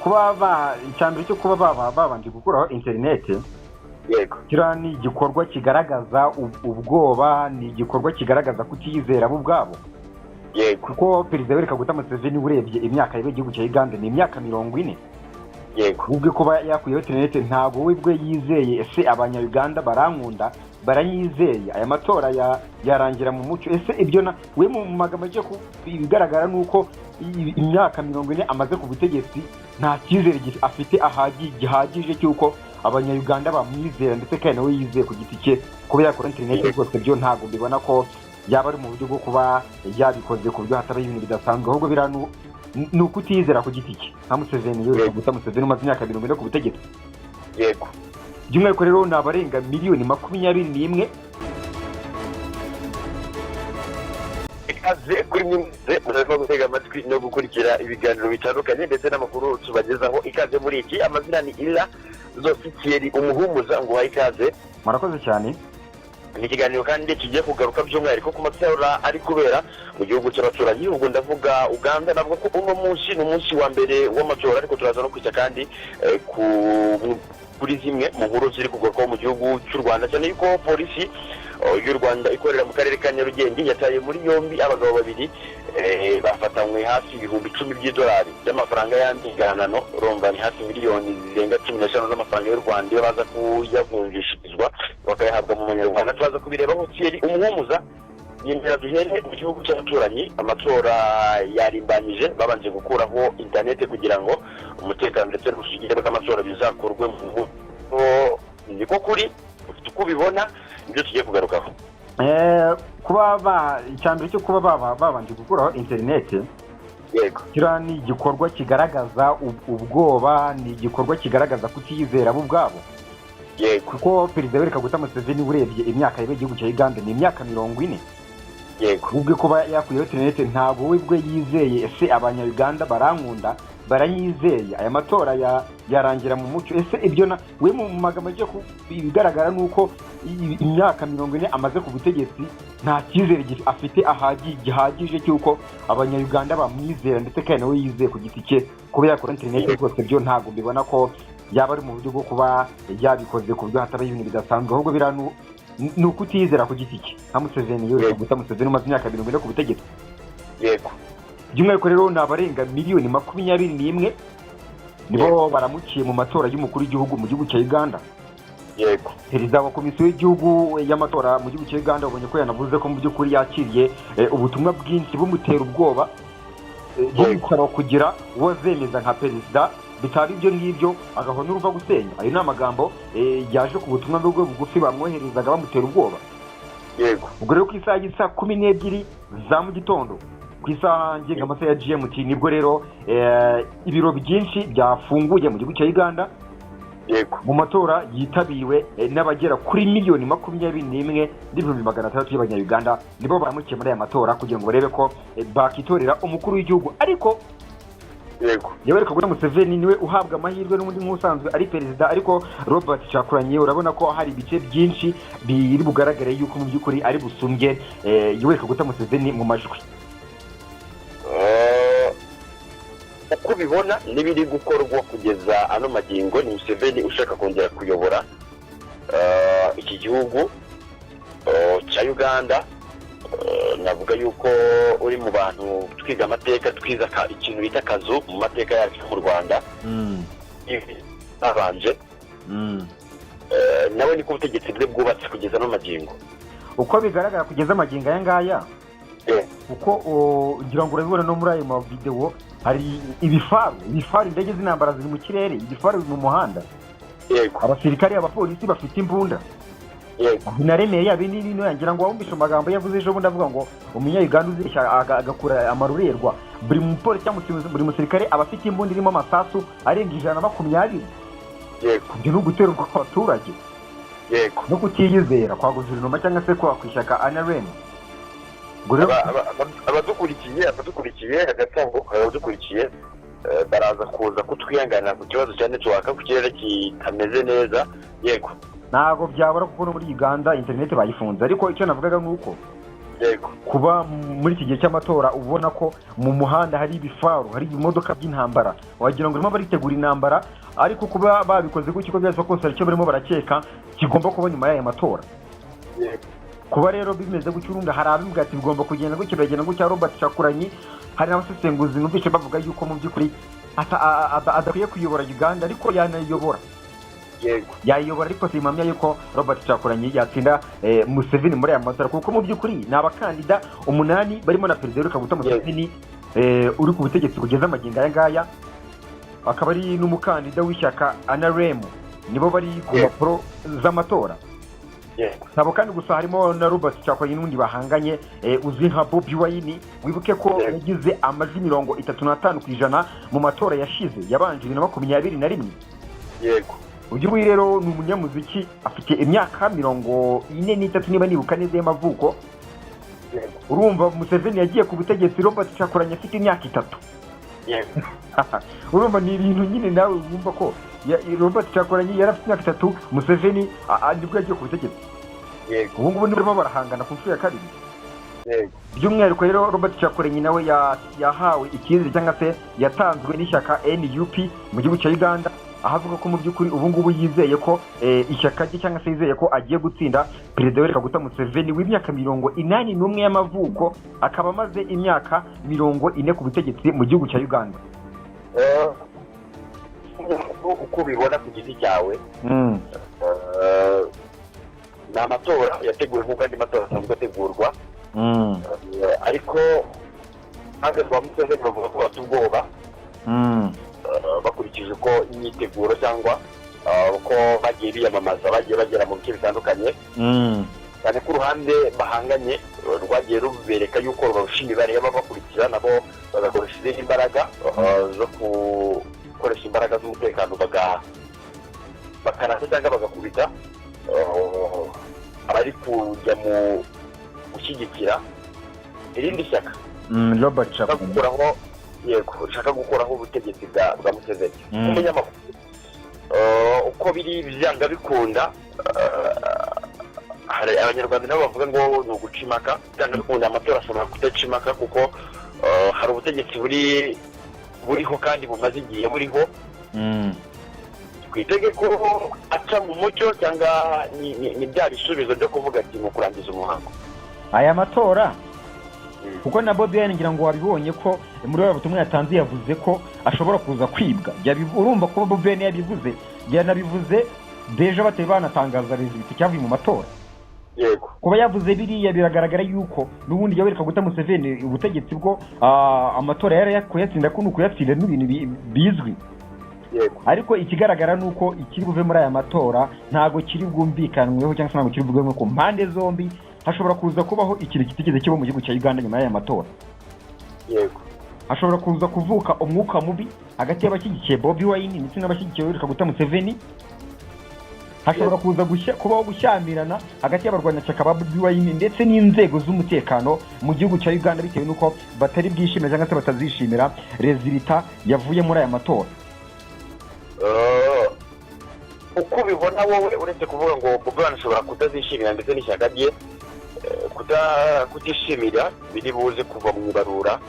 Kuba ba icyambere cyo kuba baba babanje gukuraho interineti, kiriya ni igikorwa kigaragaza ubwoba, ni igikorwa kigaragaza kutiyizera bo ubwabo, kuko Perezida Yoweri Kaguta Museveni, urebye imyaka yayoboye igihugu cya Uganda, ni imyaka 40. Ubwe kuba yakuyeho interineti, ntabwo we ubwe yizeye. Ese Abanya-Uganda barankunda, baranyizeye? Aya matora yarangira mu mucyo? Ese ibyo na we mu magambo agiye ibigaragara ni uko imyaka 40 amaze ku butegetsi nta cyizere afite gihagije cy'uko Abanya-Uganda bamwizera, ndetse kandi nawe yizeye ku giti cye. Kuba yakora interineti rwose byo ntabwo mbibona ko yaba ari mu buryo bwo kuba yabikoze ku buryo hatabaho ibintu bidasanzwe, ahubwo biriya ni ukutiyizera ku giti cye nka Museveni, Yoweri Kaguta Museveni umaze imyaka 40 ku butegetsi. By'umwihariko rero ni abarenga miliyoni 21. Ikaze kuri mwe mwese murimo gutega amatwi no gukurikira ibiganiro bitandukanye ndetse n'amakuru tubagezaho. Ikaze muri iki, amazina ni Ira Zositiyeri Umuhumuza, ngo uhaye ikaze. Murakoze cyane. Ni ikiganiro kandi kigiye kugaruka by'umwihariko ku matora ari kubera mu gihugu cy'abaturanyi, ubwo ndavuga Uganda. Navuga ko uno munsi ni umunsi wa mbere w'amatora, ariko turaza no kwita kandi kuri zimwe mu nkuru ziri kugarukaho mu gihugu cy'u Rwanda, cyane yuko polisi y'u Rwanda ikorera mu karere ka Nyarugenge yataye muri yombi abagabo babiri bafatanywe hafi 10,000 by'idolari by'amafaranga y'amiganano. Urumva ni hafi miliyoni zirenga 15 z'amafaranga y'u Rwanda iyo baza kuyavunjishirizwa bakayahabwa mu manyarwanda. Turaza kubirebaho. Thierry Umuhumuza, yemera duhere mu gihugu cy'abaturanyi. Amatora yarimbanyije, babanje gukuraho interineti kugira ngo umutekano ndetse n'ubusugire bw'amatora bizakorwe mu buryo. Niko kuri ufite uko ubibona, nibyo tugiye kugarukaho. Kuba ba icyambere cyo kuba baba babanje gukuraho interineti, kiriya ni igikorwa kigaragaza ubwoba, ni igikorwa kigaragaza kutiyizera bo ubwabo, kuko Perezida Yoweri Kaguta Museveni, urebye imyaka yayoboye igihugu cya Uganda, ni imyaka 40. Ubwe kuba yakuyeho interineti, ntabwo we ubwe yizeye. Ese Abanya-Uganda barankunda, baranyizeye? Aya matora yarangira mu mucyo? Ese ibyo na we mu magambo agiye ibigaragara ni uko imyaka 40 amaze ku butegetsi nta cyizere afite gihagije cy'uko Abanya-Uganda bamwizera, ndetse kandi nawe yizeye ku giti cye. Kuba yakora interineti rwose byo ntabwo mbibona ko yaba ari mu buryo bwo kuba yabikoze ku buryo hatabaho ibintu bidasanzwe, ahubwo biriya ni ukutiyizera ku giti cye nka Museveni, Yoweri Kaguta Museveni umaze imyaka 40 ku butegetsi. By'umwihariko rero ni abarenga miliyoni 21 nibo baramukiye mu matora y'umukuru w'igihugu mu gihugu cya Uganda. Perezida wa komisiyo y'igihugu y'amatora mu gihugu cya Uganda, ubonye ko yanavuze ko mu by'ukuri yakiriye ubutumwa bwinshi bumutera ubwoba, bumusaba kugira uwo azemeza nka perezida, bitaba ibyo ngibyo agahora n'uruva gusenya. Ayo ni amagambo yaje ku butumwa bwe bugufi bamwoherezaga bamutera ubwoba. Ubwo rero ku isaha y'isa 12 za mu gitondo, ku isaha ngengamasaha ya GMT, nibwo rero ibiro byinshi byafunguye mu gihugu cya Uganda mu matora yitabiriwe n'abagera kuri miliyoni 21,600 y'Abanyayuganda. Nibo baramukiye muri aya matora kugira ngo barebe ko bakitorera umukuru w'igihugu, ariko Yoweri Kaguta Museveni niwe uhabwa amahirwe n'ubundi nk'usanzwe ari perezida. Ariko Robert Kyagulanyi, urabona ko hari ibice byinshi biri bugaragare yuko mu by'ukuri ari busumbye Yoweri Kaguta Museveni mu majwi. Uko ubibona n'ibiri gukorwa kugeza ano magingo, ni Museveni ushaka kongera kuyobora iki gihugu cya Uganda. Navuga yuko uri mu bantu twiga amateka, twiza ikintu bita akazu mu mateka yacu mu Rwanda babanje, nawe niko ubutegetsi bwe bwubatse kugeza ano magingo. Uko bigaragara kugeza amagingo aya ngaya, kuko ngira ngo urabibona no muri ayo mavidewo, hari ibifaru, indege z'intambara ziri mu kirere, ibifaru biri mu muhanda, abasirikare, abapolisi bafite imbunda binaremeye yaba nini. Ngira ngo wumvishe amagambo yavuze ejo bundi, avuga ngo Umunya-Uganda uzeshya agakora amarorerwa, buri mupolisi cyangwa buri musirikare aba afite imbunda irimo amasasu arenga 120. Ibyo ni ugutera ubwoba abaturage no kutiyizera kwa guverinoma cyangwa se kwa ku ishyaka NRM. Ubwo rero Abadukurikiye hagati aho, abadukurikiye baraza kuza kutwihanganira ku kibazo cya network, ku kirere kitameze neza. Yego. Ntabwo byabura, kuko no muri Uganda interineti bayifunze, ariko icyo navugaga ni uko Kuba muri iki gihe cy'amatora ubona ko mu muhanda hari ibifaru, hari ibimodoka by'intambara, wagira ngo barimo baritegura intambara. Ariko kuba babikoze gutyo, uko byasa kose hari icyo barimo barakeka kigomba kuba nyuma y'aya matora. Kuba rero bimeze gutyo, urumva hari abivuga ati bigomba kugenda gutya, biragenda gutya. Robert Kyagulanyi, hari n'abasesenguzi numvise bavuga yuko mu by'ukuri adakwiye kuyobora Uganda, ariko yanayobora. Yayobora, ariko simpamya yuko Robert Kyagulanyi yatsinda Museveni muri aya matora, kuko mu by'ukuri ni abakandida umunani barimo na Perezida Yoweri Kaguta Museveni uri ku butegetsi kugeza amagingo aya ngaya, akaba ari n'umukandida w'ishyaka NRM, nibo bari ku mpapuro z'amatora. Ntabwo kandi gusa harimo na Robert Kyagulanyi n'undi bahanganye uzwi nka Bobi Wine. Wibuke ko yagize amajwi 35% mu matora yashize yabanje 2021. Uyu nguyu rero ni umunyamuziki, afite imyaka 43 niba nibuka neza y'amavuko. Urumva Museveni yagiye ku butegetsi Robert Kyagulanyi afite imyaka 3. Urumva ni ibintu nyine nawe wumva ko Robert Kyagulanyi yari afite imyaka 3, Museveni nibwo yagiye ku butegetsi. Ubu ngubu nibo barahangana ku nshuro ya kabiri. By'umwihariko rero Robert Kyagulanyi nawe yahawe icyizere cyangwa se yatanzwe n'ishyaka NUP mu gihugu cya Uganda, aho avuga ko mu by'ukuri ubu ngubu yizeye ko ishyaka rye cyangwa se yizeye ko agiye gutsinda Perezida Yoweri Kaguta Museveni w'imyaka 81 y'amavuko, akaba amaze imyaka 40 ku butegetsi mu gihugu cya Uganda. Uko ubibona ku giti cyawe, ni amatora yateguwe nk'uko andi matora asanzwe ategurwa, ariko uruhande rwa Museveni bavuga ko bafite ubwoba bakurikije uko imyiteguro cyangwa uko bagiye biyamamaza, bagiye bagera mu bice bitandukanye, cyane ko uruhande bahanganye rwagiye rubereka yuko rubarusha imibare y'ababakurikira, nabo bagakoresha izindi mbaraga zo gukoresha imbaraga z'umutekano, bakarasa cyangwa bagakubita abari kujya mu gushyigikira irindi shyaka Robert rishaka Kyagulanyi. gukuraho, yego, rishaka gukuraho ubutegetsi bwa Museveni. Nk'umunyamakuru, uko biri byanga bikunda, hari Abanyarwanda nabo bavuga ngo ni uguca impaka. Byanga bikunda amatora ashobora kudaca impaka, kuko hari ubutegetsi buriho kandi bumaze igihe buriho. Twitege ko aca mu mucyo cyangwa ni bya bisubizo byo kuvuga ati ni ukurangiza umuhango? Aya matora, kuko na Bobi Wine ngira ngo wabibonye ko muri buriya butumwa yatanze yavuze ko ashobora kuza kwibwa. Urumva kuba Bobi Wine yabivuze, yanabivuze deja batari banatangaza résultat cyavuye mu matora. Kuba yavuze biriya biragaragara yuko n'ubundi Yoweri Kaguta Museveni ubutegetsi bwo amatora yari kuyatsinda, ko ni ukuyatsinda n'ibintu bizwi. Ariko ikigaragara ni uko ikiri buve muri aya matora ntabwo kiri bwumvikanweho cyangwa se ntabwo kiri buvugweho ku mpande zombi. Hashobora kuza kubaho ikintu kitigeze kiba mu gihugu cya Uganda nyuma y'aya matora. Hashobora kuza kuvuka umwuka mubi hagati y'abashyigikiye Bobi Wine ndetse n'abashyigikiye Yoweri Kaguta Museveni. Hashobora kuza kubaho gushyamirana hagati y'abarwanashyaka ba Bobi Wine ndetse n'inzego z'umutekano mu gihugu cya Uganda, bitewe n'uko batari bwishimire cyangwa se batazishimira résultat yavuye muri aya matora. Uko ubibona wowe, uretse kuvuga ngo Bobi Wine ashobora kutazishimira ndetse n'ishyaka rye kutishimira biri buze kuva mu ibarura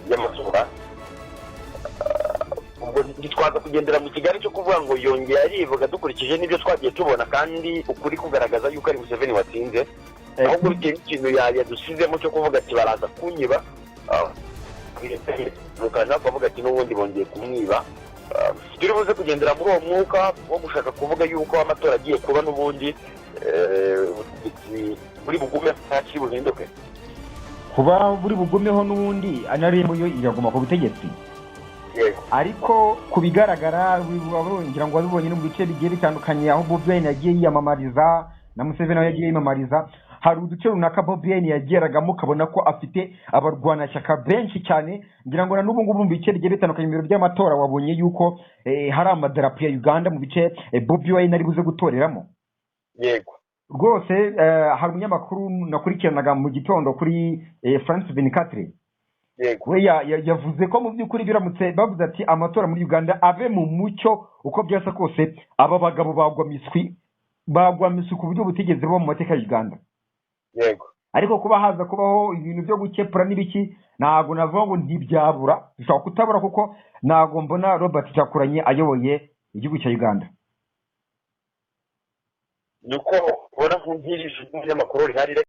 ry'amatora, ubwo ntitwaza kugendera mu kigali cyo kuvuga ngo yongeye arivuga dukurikije n'ibyo twagiye tubona, kandi ukuri kugaragaza yuko ari Museveni watsinze, ahubwo bitewe n'ikintu yadusizemo cyo kuvuga ati baraza kunyiba, mukaza kuvuga ati n'ubundi bongeye kumwiba. Turi buze kugendera muri uwo mwuka wo gushaka kuvuga yuko amatora agiye kuba n'ubundi ubutegetsi buri bugume, nta kiri buhinduke? Kuba buri bugumeho n'ubundi, NRM yo iraguma ku butegetsi. Ariko ku bigaragara, ngira ngo wabibonye no mu bice bigiye bitandukanye aho Bobi Wine yagiye yiyamamariza na Museveni aho yagiye yiyamamariza, hari uduce runaka Bobi Wine yageragamo ukabona ko afite abarwanashyaka benshi cyane. Ngira ngo na n'ubu ngubu mu bice bigiye bitandukanye mu biro by'amatora wabonye yuko hari amadarapo ya Uganda mu bice Bobi Wine ari buze gutoreramo. Rwose hari umunyamakuru nakurikiranaga mu gitondo kuri France 24, we yavuze ko mu by'ukuri biramutse bavuze ati amatora muri Uganda abe mu mucyo, uko byasa kose aba bagabo bagwa miswi, bagwa miswi ku buryo butigeze buba mu mateka ya Uganda. Ariko kuba haza kubaho ibintu byo gukepura n'ibiki, ntabwo navuga ngo ntibyabura, bishobora kutabura, kuko ntabwo mbona Robert Kyagulanyi ayoboye igihugu cya Uganda. Ni uko ubona nk'iri jwi ry'umunyamakuru rihari.